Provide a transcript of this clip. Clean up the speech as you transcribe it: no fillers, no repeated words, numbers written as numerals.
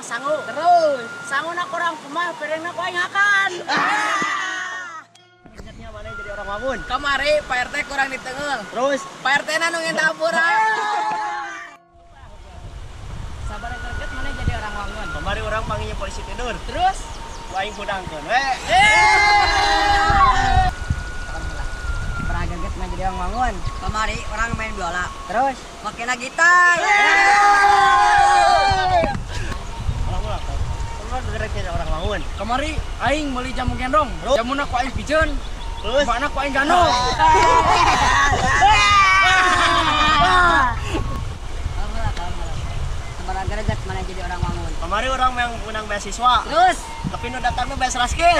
sangu. Terus sanguna kurang kumaha piringna ku aing hakan. Ingatnya mana jadi orang wangun. Kamari Pak RT kurang ditengeul. Terus Pak RT na nu nginta hampura. Sabar greget mana jadi orang wangun. Kamari orang panggilnya polisi tidur. Terus ku aing hudangkeun we. Pernah greget mah jadi orang wangun. Kamari orang main bola. Terus makena gitar. Ulang-ulang. Pernah greget jadi orang wangun. Kamari aing meuli jamu gendong. Jamuna ku aing pijeun. Terus Mana ku aing gandong. Sabaraha greget mana jadi orang wangun. Kamari orang yang menang beasiswa. Terus Tapi nu datangna beas raskin.